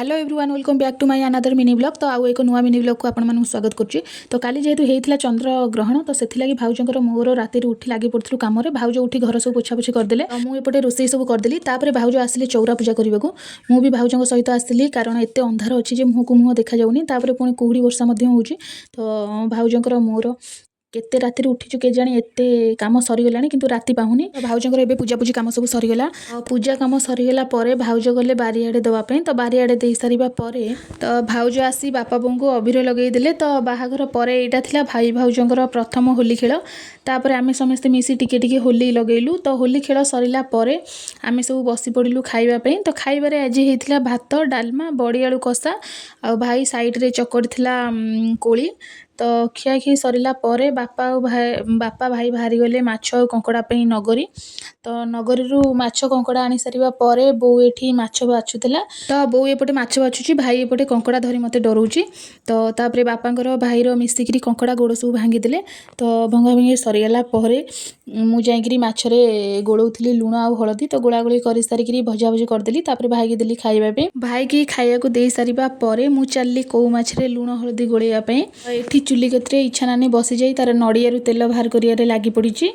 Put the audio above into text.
Hello everyone, welcome back to my another mini vlog। ତ ଆଉ ଏକ ନୂଆ ମିନି ବ୍ଲଗ୍କୁ ଆପଣମାନଙ୍କୁ ସ୍ୱାଗତ କରୁଛି। ତ କାଲି ଯେହେତୁ ହେଇଥିଲା ଚନ୍ଦ୍ର ଗ୍ରହଣ, ତ ସେଥିଲାଗି ଭାଉଜଙ୍କର ମୋର ରାତିରୁ ଉଠି ଲାଗି ପଡ଼ିଥିଲୁ କାମରେ। ଭାଉଜ ଉଠି ଘର ସବୁ ପୋଛାପୋଛି କରିଦେଲେ, ଆଉ ମୁଁ ଏପଟେ ରୋଷେଇ ସବୁ କରିଦେଲି। ତାପରେ ଭାଉଜ ଆସିଲେ ଚଉରା ପୂଜା କରିବାକୁ। ମୁଁ ବି ଭାଉଜଙ୍କ ସହିତ ଆସିଲି, କାରଣ ଏତେ ଅନ୍ଧାର ଅଛି ଯେ ମୁହଁକୁ ମୁହଁ ଦେଖାଯାଉନି। ତାପରେ ପୁଣି କୁହୁଡ଼ି ବର୍ଷା ମଧ୍ୟ ହେଉଛି। ତ ଭାଉଜଙ୍କର ମୋର କେତେ ରାତିରୁ ଉଠିଛୁ କେଜାଣି, ଏତେ କାମ ସରିଗଲାଣି କିନ୍ତୁ ରାତି ପାହୁନି। ତ ଭାଉଜଙ୍କର ଏବେ ପୂଜାପୂଜି କାମ ସବୁ ସରିଗଲା। ଆଉ ପୂଜା କାମ ସରିଗଲା ପରେ ଭାଉଜ ଗଲେ ବାରିଆଡ଼େ ଦେବା ପାଇଁ। ତ ବାରିଆଡ଼େ ଦେଇ ସାରିବା ପରେ ତ ଭାଉଜ ଆସି ବାପା ବୋଉଙ୍କୁ ଅବିର ଲଗେଇ ଦେଲେ। ତ ବାହାଘର ପରେ ଏଇଟା ଥିଲା ଭାଇ ଭାଉଜଙ୍କର ପ୍ରଥମ ହୋଲି ଖେଳ। ତାପରେ ଆମେ ସମସ୍ତେ ମିଶି ଟିକେ ଟିକେ ହୋଲି ଲଗେଇଲୁ। ତ ହୋଲି ଖେଳ ସରିଲା ପରେ ଆମେ ସବୁ ବସି ପଡ଼ିଲୁ ଖାଇବା ପାଇଁ। ତ ଖାଇବାରେ ଆଜି ହେଇଥିଲା ଭାତ, ଡାଲମା, ବଡ଼ି ଆଳୁ କଷା ଆଉ ଭାଇ ସାଇଡ଼ରେ ଚକଟି ଥିଲା କୋଳି। ତ ଖିଆଖିଇ ସରିଲା ପରେ ବାପା ଆଉ ଭାଇ, ବାପା ଭାଇ ବାହାରିଗଲେ ମାଛ ଆଉ କଙ୍କଡ଼ା ପାଇଁ ନଗରୀ। ତ ନଗରୀରୁ ମାଛ କଙ୍କଡ଼ା ଆଣି ସାରିବା ପରେ ବୋଉ ଏଠି ମାଛ ବାଛୁଥିଲା। ତ ବୋଉ ଏପଟେ ମାଛ ବାଛୁଛି, ଭାଇ ଏପଟେ କଙ୍କଡ଼ା ଧରି ମୋତେ ଡରଉଛି। ତ ତାପରେ ବାପାଙ୍କର ଭାଇର ମିଶିକିରି କଙ୍କଡ଼ା ଗୋଡ଼ ସବୁ ଭାଙ୍ଗିଦେଲେ। ତ ଭଙ୍ଗା ଭଙ୍ଗି ସରିଗଲା ପରେ ମୁଁ ଯାଇକିରି ମାଛରେ ଗୋଳଉଥିଲି ଲୁଣ ଆଉ ହଳଦୀ। ତ ଗୋଳା ଗୋଳି କରିସାରିକିରି ଭଜାଭଜି କରିଦେଲି। ତାପରେ ଭାଇକି ଦେଲି ଖାଇବା ପାଇଁ। ଭାଇକି ଖାଇବାକୁ ଦେଇ ସାରିବା ପରେ ମୁଁ ଚାଲିଲି କଉ ମାଛରେ ଲୁଣ ହଳଦୀ ଗୋଳେଇବା ପାଇଁ। ଏଠି ଚୁଲି କତିରେ ଇଚ୍ଛା ନାନୀ ବସିଯାଇ ତାର ନଡ଼ିଆରୁ ତେଲ ବାହାର କରିବାରେ ଲାଗି ପଡ଼ିଛି।